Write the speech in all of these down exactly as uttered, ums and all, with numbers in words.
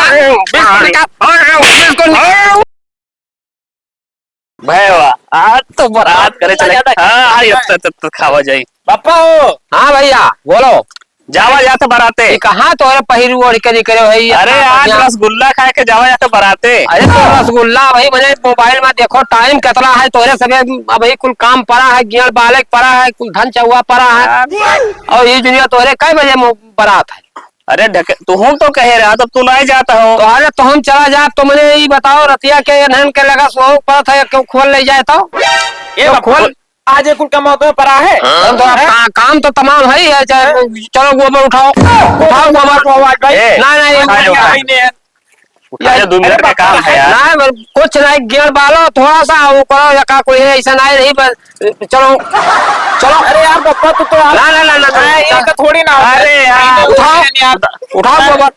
बिस्कुट निकाल। बिस्कुट निकाल। भैया, आज तो बारात करे चले। हाँ, हाँ, ये तो, तो, तो खावा जाई। बप्पा हो। हाँ भैया, बोलो। जावा जात बाराते। ये कहाँ तोरे पहिरू ओढ़ के निकले हो, ये अरे, इतना आज बढ़िया। रसगुल्ला खाए के जावा जात बाराते। अरे, तो रसगुल्ला वही, मने मोबाइल में देखो, टाइम कितना है, तोरे सबे अभी कुल काम पड़ा है, गियर बालेक पड़ा है, कुल धन चौवा पड़ा है। हाँ। और ये दुनिया तोरे कै बजे मो-, बारात है? अरे ढके-, तुहूँ तो कहे रहा, तब तू नाहीं जात हो। तो अरे, तो हम चला जात, तो मने ई बताओ, रतिया के एनहन के लगा सोहू पड़त है, क्यों खोल ले जाए तो? ए क्यों बाप, खोल? आज ये कुल कमवा तो पड़ा है। हम तो हैं? का-, काम तो तमाम है ही है, चाहे चलो गोबर उठाओ, उठाओ गोबर। उठाओ आज भाई। ए, नहीं, नहीं, उठा ले, उठा ले। नहीं, नहीं। उठा ले, दो मिनट का काम है यार। नहीं, कुछ नहीं, गियर बालो थोड़ा सा, वो करो, या का कोई है, ऐसा नहीं, नहीं, बस चलो, चलो। अरे यार, बप्पा, तू तो यार ना, ना, ना, ना, ना। अरे, ये तो थोड़ी ना होता है। अरे यार, उठाओ, यार। उठाओ गोबर।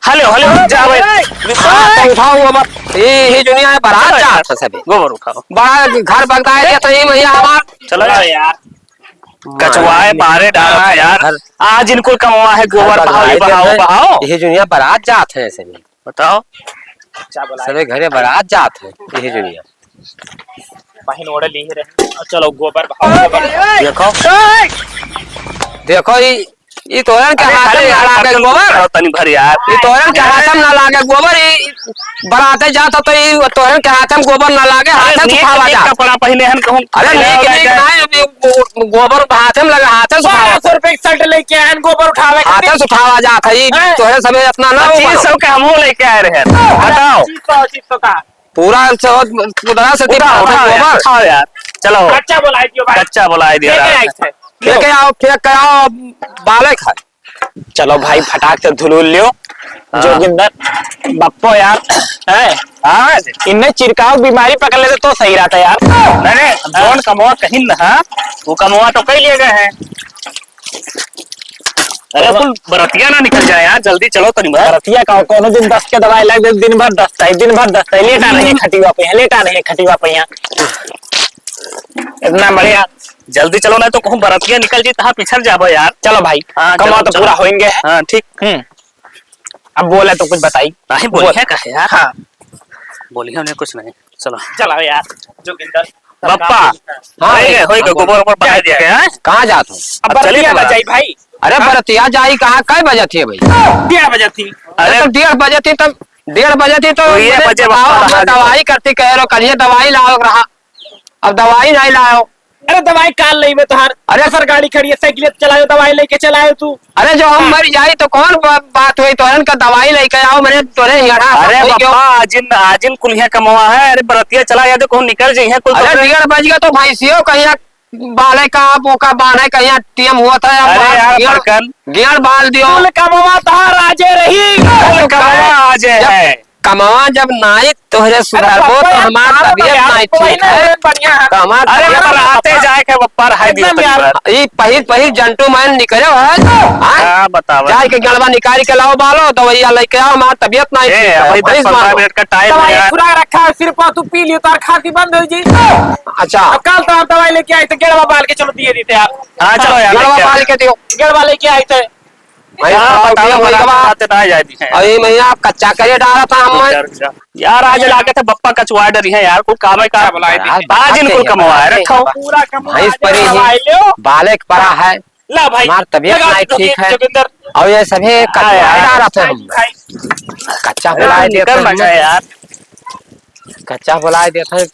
हेलो, हेलो, जा भाई। हाँ, तो उठाओ गोबर। ये, ये दुनिया में बारात चलो यार। जात है सभी। गोबर उठाओ। बड़ा घर बनता है, ये तो ये भैया हमार। चलो यार। कचवाए मारे डाला यार। आज इनको कमवा है, गोबर बहाओ, ये बहाओ, बहाओ। ये दुनिया बारात जात है सभी। बताओ। सबे घरे बारात जात है, यही जुड़िया। बहिन ओढ़ ली रहे। चलो, गोबर बहाओ, गोबर। देखो। देखो, ई, ई तोरन के अरे, हाथ अरे में ना यार, लागे बर्तन गोबर। उठाओ तनी भर यार। ई तोरन के हाथ में ना लागे गोबर, ई बाराते जात तो ई तोरन के हाथ में गोबर ना लागे, अरे, हाथ से नीक, उठावा नीक जा। कपड़ा पहिने हन कहूँ अरे, खड़ा नीक, हो नीक जाए। नहीं, अभी गो-, गोबर हाथ में लगा, हाथ से उठावा। पाँच सौ रुपए की शर्ट लेके आए हैं, गोबर उठावे हाथ खातिर। से उठावा जात है, ई हैं? तोहरे सबे इतना ना पच्चीस सौ हो। का हमहू लेके आए रहे। बताओ। पच्चीस सौ, पच्चीस सौ का। पूरा से, पूरा से उठा, उठा, गोबर। उठाओ यार। चलो। कच्चा बोलाई दियो भाई। कच्चा बोलाई दियो फेंक यार। के आई थे। फेंक के आओ, फेंक के आओ, बालक है। चलो भाई, फटाक से धुलुल लियो। हाँ। जोगिंदर, बप्पो यार, हैं? हाँ। इनमें चिरकाव बीमारी पकड़ लेते तो सही रहता यार। नहीं, नहीं, हाँ। जौन कमवा कहीं ना, हाँ, वो कमवा तो कई लिए गए हैं। अरे, कुल बरतिया ना निकल जाए यार, जल्दी चलो तनी बस। बरतिया का, कोनो दिन दस्त के दवाई लग दे, दिन भर दस्त है, दिन भर दस्त है, लेटा रहे खटिया पे, लेटा रहे खटिया पे यहाँ। इतना बढ़िया। जल्दी चलो, ना तो कहूँ बरतिया निकल जाई, तहाँ पिछड़ जाबो यार। चलो भाई, हाँ, कमवा चलो, तो चलो। पूरा होएंगे। हाँ, ठीक। हम्म। अब बोले तो कुछ बताई। नहीं, बोल। बोलिया का है यार? हाँ। बोलिया उन्हें कुछ नहीं। चलो। चलो यार, जोगिंदर। बप्पा। हाँ, होई गए, होई गए, गोबर ओबर बहाई दिया गया है। कहाँ जात हो? अब अब चली बरतिया बजाई भाई। अरे हाँ? बरतिया जाई कहाँ, कै बजे थी भाई? डेढ़ बजे थी। अरे अरे तो डेढ़ बजे थी, तब डेढ़ बजे थी तो तो ये मने बजे बताओ, बप्पा हम रहा दवाई करती कह रहो, कल ये दवाई लाओ रहा। अब दवाई नहीं लाओ। अरे दवाई काल नहीं में तोहार। अरे सर गाड़ी खड़ी है, साइकिल चलाओ, दवाई लेके चलाओ तू। अरे जो हम हाँ। मर जाई तो कौन बा-, बात हुई? तोहरन का दवाई लेके आओ, मने तोरे हियाड़ा अरे होई क्यों? बप्पा, आजिन, आजिन कुलिया कमवा है। अरे बरतिया चला जाते, कहूँ निकल जाई है कुल अरे तोहरे। डेढ़ बज गया तो भैंसियों कहीं बाले का, बोका बांधे कहीं टीएम हुआ था, अरे यार, गेड़, बड़कन। गेड़ बाल दियो। कुल कमवा तोहार आजे रही। कुल कमवा आजे जब है। कमवा जब नाई तोहरे सुधरबो तो हमार तबियत नाई ठीक है। तो हमार अरे तबियत पर आते जाए के ऊपर है दियो तनी यार। ई पहिल पहिल जंटू मैन निकले है। हाँ? हाँ, बतावा। जाए के गड़वा निकाल के लाओ बालो, दवाइया लेके आओ, हमार तबियत नाई ठीक है। अभी दस पन्द्रह मिनट का टाइम है यार। खुला रखा है, सिर्फ तू पी लियो, तार खांसी बंद हो जी। अच्छा। अब कल तो हम दवाई लेके आए थे, गेड़वा बाल के चलो दिए देते यार। हाँ, चलो यार, गड़वा बाल के दियो। गेड़वा लेके आए थे। भाई, हाँ, बताओ, बताओ, भाई, बताओ, बात। बात ना आ जाती है। अरे भैया, आप कच्चा करे डाला था हम। रुक जा, रुक जा। यार, आज लागे थे बप्पा कचवा डरी है यार, कुल काम है, काम। कच्चा बुलाए थे। आज इनको कमवा है, रखो। पूरा कमवा भैंस परी है, बालक परा है। ला भाई, हमार तबियत लगा नहीं दो ठीक है। जोगिंदर। और ये सभी हाँ कच्चा यार। डाला था हम। भाई। कच्चा हाँ, बुलाए थे निकल हम। बचा यार। कच्चा बोलाए देत है।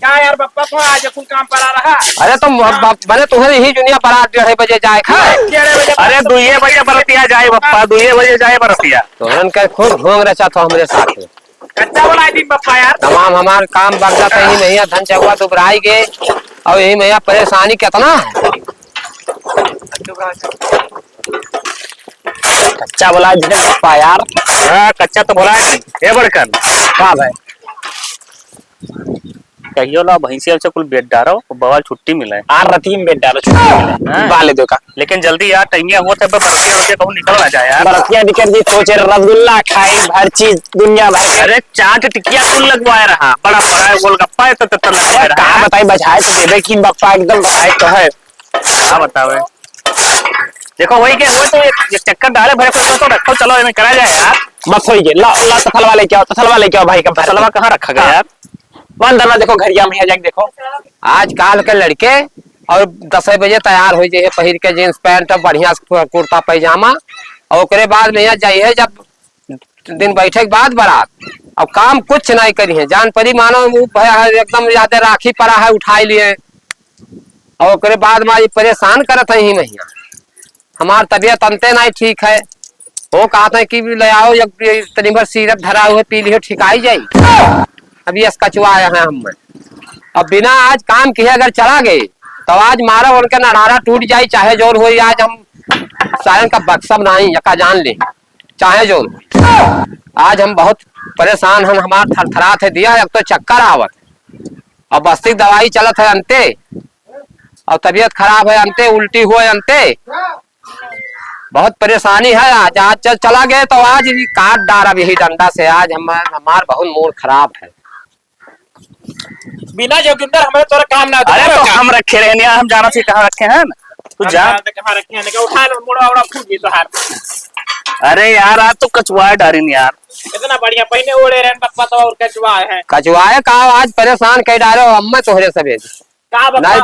का यार बप्पा, तो आज कुल काम पड़ा रहा। अरे तो म-, ब-, बने तुहरे ही दुनिया बारात डेढ़ बजे जाए खा। डेढ़ बजे अरे दुइये बजे बरतिया जाए बप्पा, दुइये बजे जाए बरतिया। तोहरन के खूब ढोंग रचा था हमरे साथ में। कच्चा बोलाए दिन बप्पा यार। तमाम हमार काम बगदा पे ही नहीं है, धन चौवा दुबराई गए और यही मैया परेशानी कितना है। कच्चा बोलाए दिन बप्पा यार। हाँ, कच्चा तो बोलाए दिन। ए बड़कन। का भाई? कहियो ला भैंसिया से कुल बेच डारो, बवाल छुट्टी मिले। आर रतिम बेच डारो, छुट्टी मिले। हाँ। बाले दो का। लेकिन जल्दी यार, टाइमिया हुआ था, बरतिया उठे कहूँ निकल ना जाए यार। बरतिया निकल जी, सोचे रसगुल्ला खाई, हर चीज दुनिया भर के। अरे चाट टिकिया कुल लगवाए रहा, बड़ा बड़ा गोलगप्पा है तो, तो, तो लगवाए रहा का यार। बताई, बजाए तो देबे की बप्पा एकदम बजाए तो है। का बतावे? देखो वही के, वो तो एक, एक चक्कर डाले भरे, कुछ तो रखो, चलो इन्हें करा जाए यार। बस होइ गए। ला, ला, तसलवा लेके आओ, तसलवा लेके आओ भाई का। तसलवा कहाँ रखा गया हाँ। यार? वो अंदर में देखो, घरिया में है, जाके देखो। आज काल के लड़के और दस बजे तैयार हो जाइए, पहिर के जींस पैंट, बढ़िया से कुर्ता पैजामा, और ओकरे बाद में यहाँ जाइए, जब दिन बैठे के बाद बारात, अब काम कुछ नहीं करी है, जान परी मानो वो भया है, एकदम ज्यादा राखी पड़ा है, उठाई लिए, और ओकरे बाद में ये परेशान करत है ही महिया। हमार तबीयत अंते नहीं ठीक है। वो कहत है कि ले आओ, एक, एक तनी भर सिरप धरा हुआ, पी लियो, ठिकाई जाई। अभी अस कचुआ आया है हम में। अब बिना आज काम किए अगर चला गए, तो आज मारा उनके नड़ारा टूट जाई, चाहे जोर होई। आज हम सायन का बक्सब नहीं, यका जान ले, चाहे जोर होई। आज हम बहुत परेशान हन, हमार थरथरात है दिया, एक तो चक्कर आवत, अब बस्ती की दवाई चलत है अंते, और तबीयत खराब है अंते, उल्टी हुए अंते, बहुत परेशानी है। आज, आज चल, चला गए तो आज ये काट डारब यही डंडा से। आज हम, हमार बहुत मूड खराब है। बिना जोगिंदर हमारे तोरा काम ना अरे तो का? हम रखे रहने, हम जाना थी कहाँ रखे हैं ना। तू हम जा। जानते कहाँ रखे हैं, लेकिन उठा लो, मुड़ा उड़ा फूट गई तोहार। अरे यार, आज तो कचुआ डारिन यार। इतना बढ़िया पहने ओढ़े रहन पप्पा तो और कचुआ है। कचुआ है का? आज परेशान कर डारे हो अम्मा तोहरे सबे। का बता? नहीं,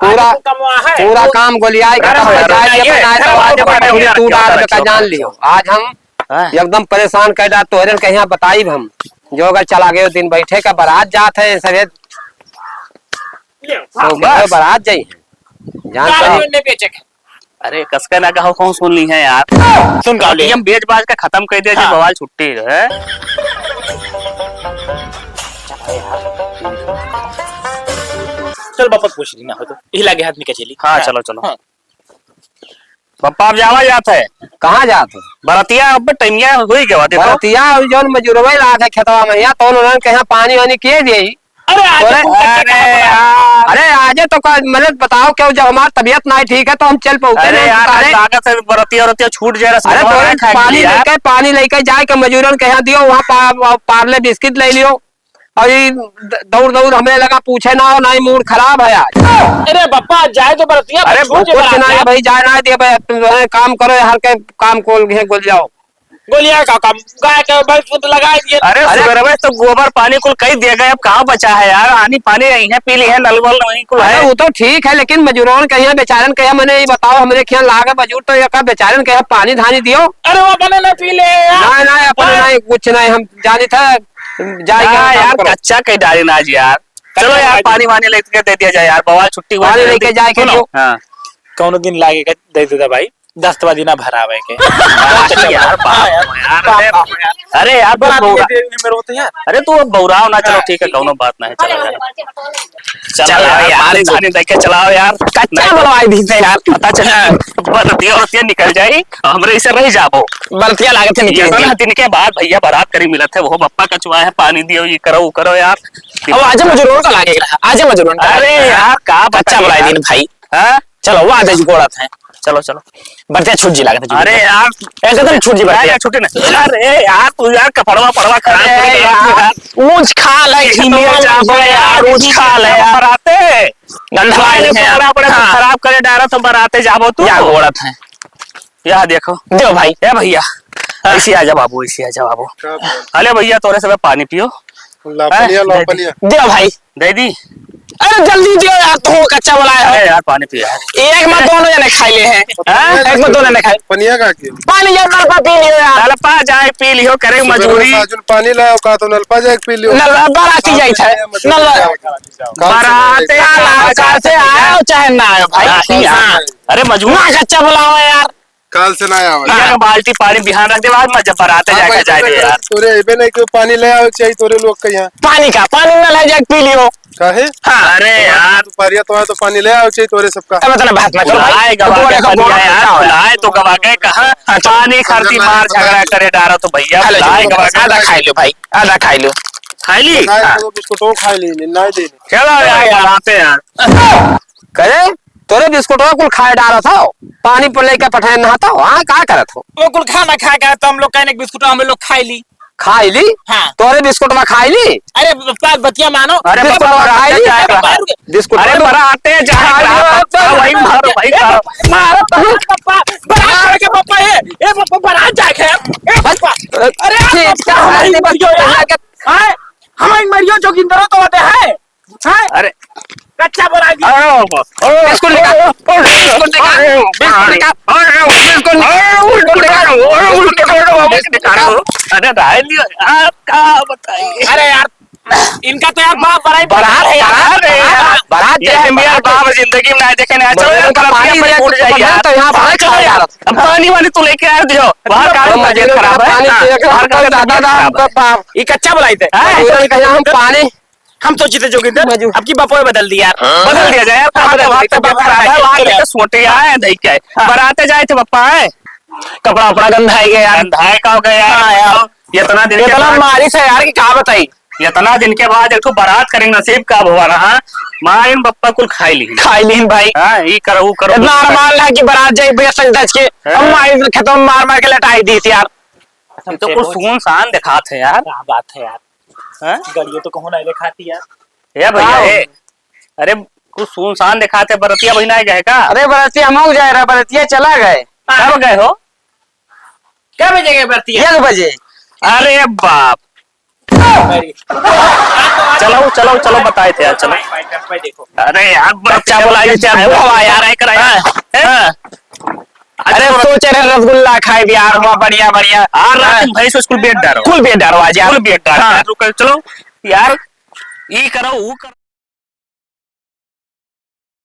पूरा, आज तो कमवा है। पूरा काम गोलियाई का अरे तो हाँ, बजाय ये ये बनाए तो है, आज ये हमारे बनाए हुए तू क्या डाल रखा का जान लियो। आज हम हाँ। एकदम परेशान कर डाल तोहरे कहीं बताई हम। जो अगर चला गए दिन बैठे का बारात जात है सबे। ले, तो हाँ। बस। बारात जाई है। जान गाड़ी तो में बेचे के। अरे, कसके ना कहो, कौन सुन ली है यार? सुन का ले। हम बेच बाज के खत्म कर दिया, हाँ। बवाल छुट्टी है। चल, बापा पूछ ली ना हो तो। यही लागे हाथ में क्या चली? हाँ, हाँ। चलो, चलो। हाँ। पप्पा, अब जावा जात है। कहाँ जात है? बरतिया, अब टाइमिया हुई गवा, देखो। बरतिया, अब जौन मजूरवे लाग है खेतवा में, या तो उन्होंने कहा पानी वानी किए दिए। अरे, आज अरे, तुम बच्चे अरे कहाँ पर यार। अरे, आजे तो का, मतलब, बताओ, क्यों, जब हमार तबीयत नहीं ठीक है, तो हम चल पहुँचे अरे नहीं यार, दुकाने। आज लागत है, बरतिया, बरतिया छूट जाए, अरे, रसगुल्ला तो ना खाए पानी यार। लेके, पानी लेके जाए के मजूरन के यहाँ दियो, वहाँ पा-, पार्ले बिस्किट ले लियो। और ये द-, दौड़, दौड़ हमरे लगा पूछे ना हो, ना ही मूड खराब है आज। अरे बप्पा, जाए तो बरतिया, अरे, छूट कुछ जाए नहीं बरतिया। भाई, जाए ना दिए भाई, तुम जो है काम करो, हर के काम खोल के गोल जाओ। गोलिया का काम, गाय के भैंस को तो लगा दिए। अरे, अरे, सुबह में तो गोबर पानी कुल कई दिया गया, अब कहाँ बचा है यार? आनी पानी यहीं है, पी ली है, नल वल वहीं कुल अरे, है। वो तो ठीक है, लेकिन मजूरन कहिया, बेचारन कहिया, मने ये बताओ, हमरे खियाल लाग है मजूर, तो ये का बेचारन कहिया पानी धानी दियो? अरे, वो अपने ना पी ले यार। ना, ना, अपने हाँ। ना, कुछ नहीं, हम जानी था, जाएंगे हाँ हम यार, काम करो। कच्चा कई डाली ना आज यार। चलो कच्चा यार, भाई। पानी वानी लेके दे दिया जाए यार, बवाल छुट्टी हुआ पानी है, लेके जल्दी। जाए के सुनो। दियो। हाँ। कौनो दिन लागे के दे देता भाई, दस्तवा दिना भरावे के। हाँ यार, बाप हाँ यार, रे यार, बाप अरे, रे। अरे यार, तू बड़ा बौरा-, दे, दे, में रोते हैं। अरे तू अब बौराव ना, चलो हाँ, ठीक है, ठीक है। कौनो बात नहीं, चलो यार। चलो चलो यार, यार, पानी, पानी देके चलाओ यार। कच्चा नहीं तो बनवाई दी थे यार। पता चला, बरतिया, बरतिया निकल जाई, हमरे इसे रह जाबो। बरतिया लागत है निकल इतना जाई। दिन के बाद भैया बारात करी मिलत है, वो बप्पा कचुआ है, पानी दियो, ये करो, वो करो यार। अब आजे मजूरों का लागे रहा, आजे मजूरों का अरे लागे रहा। यार, का कच्चा बताई बनाई यार। दिन भाई। हाँ? चलो, वो आजे गोड़त है। चलो, चलो। बरतिया छूट जी लागत है, छूट अरे जी। यार। एकदम छूट जी नहीं, बरतिया। नहीं, छूटे नहीं। अरे यार, तू यार कपड़वा, पड़वा खराब अरे कर दिया यार। तू यार। ऊंच खाल है, यही लिए जाबो यार, ऊंच खाल है यार। बराते। गंधवाई अरे है। बड़ा, बड़ा हाँ। खराब करे डारा तो बराते जाबो तू। या गोड़त है। या देखो। देव भाई। ए भैया। हाँ। ऐसे आ जा बाबू, ऐसे आ जा बाबू। का बात? अरे भैया, तोरे सब पानी पियो। ला हैं? पनिया, ला दे दी। पनिया। देव भाई। दे दी। अरे जल्दी दियो यार, तू कच्चा बनाए हो। अरे यार, पानी पियो यार। एक में दोनों जने खाई ले हैं। हैं? एक में दोनों जने खाई। पनिया का क्यों? पानी यार, नलपा पी लियो यार। नलपा जाए पी लियो, करे सुबह मजूरी। में साजुन पानी लाओ का तो नलपा जाए पी लियो। नलपा बाराती जाए थे। मजूरी नलपा। जाओ। काल से बाराते ना आए, काल से आए, चाहे ना आए भाई। हाँ, हाँ। अरे मजूरी। ना कच्चा बुलाओ यार। काल से ना आवे। एक बाल्टी पानी बिहान रख दे, बाद में जब बराते हाँ जाके भाई, जाए तोरे दे यार। तोरे अइबे नहीं कि पानी ले आवे चाहिए तोरे लोग के यहाँ। पानी का? पानी ना ले जाके पी लियो। काहे? हाँ। अरे यार। दुपहरिया तो है तो पानी ले आवे चाहिए तोरे सबका। तब इतना बात मत करो भाई। बुलाए गवा के बनिया यार, बुलाए तो गवा के कहाँ? हाँ, चलो। पानी खातिर मार झगड़ा करे डारा तो भैया, बुलाए गवा के। आधा खाई लो भाई, आधा खाई लो। खाई ली? खाए हाँ। तो बिस्कुटो खाई ली, नहीं दे। चलो यार, बनाते यार। करे, तोरे बिस्कुटवा कुल खाए डारत हो, पानी पर लेके पठाए नहाता हो, हाँ, का करत हो? वो कुल खाना खा के तो हम लोग कहने के बिस्कुट हम लोग खाई ली। खाई ली? हाँ। तोरे बिस्कुटवा खाई ली? अरे, ब-, ब-, बतिया मानो। अरे, बिस्कुटवा खाई ली? अरे, बाहर के। बिस्कुट अरे, बड़ा आते जा रहा है, वही मारो, वही मारो। मारो, मारो। पप्पा, बारात जाके पप्पा, ए, ए, पप्पा, बारात जाके, ए, पप्पा। अरे, ठीक, पप्पा, क्या हमारे हमारी बस मरियो यार। हाँ? हमारी मरियो जोगिंदरो तो होते हैं। हैं? अरे। कच्चा बोला जी। अरे, ओ, ओ, बिस्कुट निकाल। ओ, ओ, बिस्कुट निकाल। ओ, बिस्कुट निकाल। ओ, बिस्कुट निकाल। बिस्कुट निकाल। अरे, राय लियो यार, का बताइए? अरे यार, इनका तो यार बाप बड़ा ही बारात है यार। बारात है यार। बारात ये जाए, हम यार बारात। बाप जिंदगी में ना देखे ना। चलो यार, बारात पानी में दिया फूट कि जाए यार। तो यहाँ बारात चलो यार। यार। अब पानी वानी तू लेके आ दियो। बाहर का तो मजे खराब है। पानी हाँ, पिए के बाहर का तो मजे दादा, खराब है। बाप। ये कच्चा बोला थे। हाँ। मजूरन का यहाँ हम पानी हम तो जीते जोगिंदर, मजू- अब की बपोए बदल दिया यार। हाँ। बदल दिया जाए यार, हाँ, बदल तो दिया। बात तो खराब है, बात चलो। सोटे आए हैं, देख के आए। हाँ। बराते जाए थे पप्पा, हैं? कपड़ा उपड़ा गंधाए गया यार। गंधाए का हो गया यार? हाँ यार। इतना दिन के इतना बाद मारिस है यार कि का बताई। इतना दिन के बाद एक ठो बरात करेंगे, नसीब का भवा रहा। माँ इन पप्पा कुल खाई ली। खाई ली भाई। हाँ, ई करो, ऊ करो। इतना अरमान रहा कि बरात जाए भैया सज धज के। हाँ। अब मारिस खेतों में मार मार के लटाई दी थी यार। ये तो कुछ सुनसान दिखात है यार। क्या बात है यार। हैं? गड़ियो तो कहूँ नहीं देखाती यार। ए भैया, का हो? ए, अरे, कुछ सुनसान देखाते, बरतिया भाई ना गए का? अरे, बरतिया हम लोग जाए रहे, बरतिया चला गए। कब गए हो? कै बजे गए बरतिया? एक बजे। अरे बाप। चलो, चलो, चलो, बताए थे यार, चलो। भाई, भाई, भाई, देखो। अरे यार, बच्चा बरतिया बोला, ये क्या बुढ़वा यार, नहीं कराया। हाँ, हैं? हाँ। अरे, अरे, सोचे रहे रसगुल्ला खाए भी यार, हुआ बढ़िया, बढ़िया। आ, रात हाँ। में भैंस स्कूल बेच डारो। कुल बेच डारो आज यार। कुल बेच डारो हाँ। यार, रुको, चलो यार, ई करो, ऊ करो।